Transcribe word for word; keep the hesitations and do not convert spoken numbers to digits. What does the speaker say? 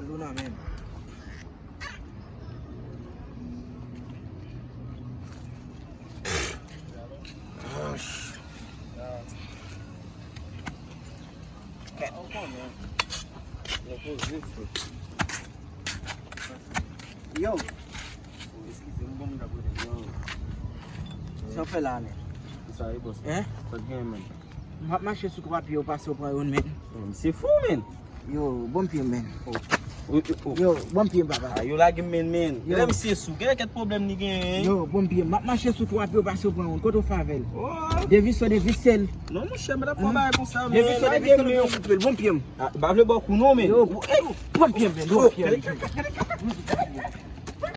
Luna, men. Yo. Eskize m, bon, m dapò de yo. Sa w fè la, men? Sa e, bòs? Hein? Sa k gen, men? M ap mache sou twa pye, w pase w pran youn, men. Men misye fou, men. Yo, bon pye, men. Oh. Oh, oh, oh. Yo, bon pye, papa. Ah, yo lage m, men, men. Yo. Lè misye sou, gen kèk pwoblèm li genyen. Yo, bon pye, m ap mache sou twa pye, w pase w pran youn. Kote w fè avè l? Oh. Devis ou devis sèl. Non, monchè, m pa t ap fè bagay konsa, men. Devis ou devis sèl, ou koupe l, bon pye m. Ah, m pa vle ba w kou non, men. Yo, bon pye m, men. Bon pye m.